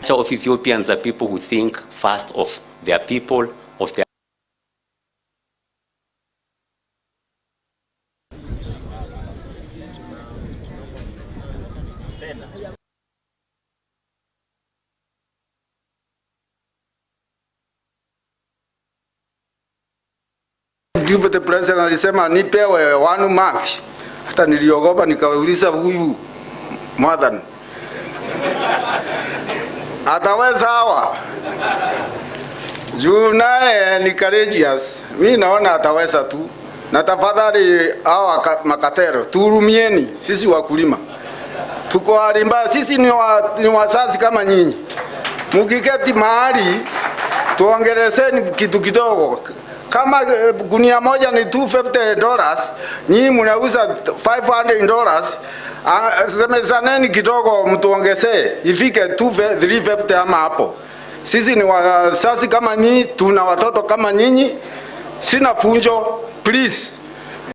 Of Ethiopians are people who think first of their people, of their Deputy President alisema nipewe one month. Hata niliogopa nikauliza huyu mwadhani ataweza hawa juu naye ni courageous. Mi naona ataweza tu, na tafadhali hawa makatero tuhurumieni sisi wakulima, tuko hali mbaya. Sisi ni wazazi kama nyinyi, mukiketi mahali tuongelezeni kitu kidogo. Kama gunia moja ni $250, nyinyi mnauza $500. Semezaneni kidogo, mtuongezee ifike 350 ama hapo. Sisi ni wazazi kama nyinyi, tuna watoto kama nyinyi. Sina funjo, please.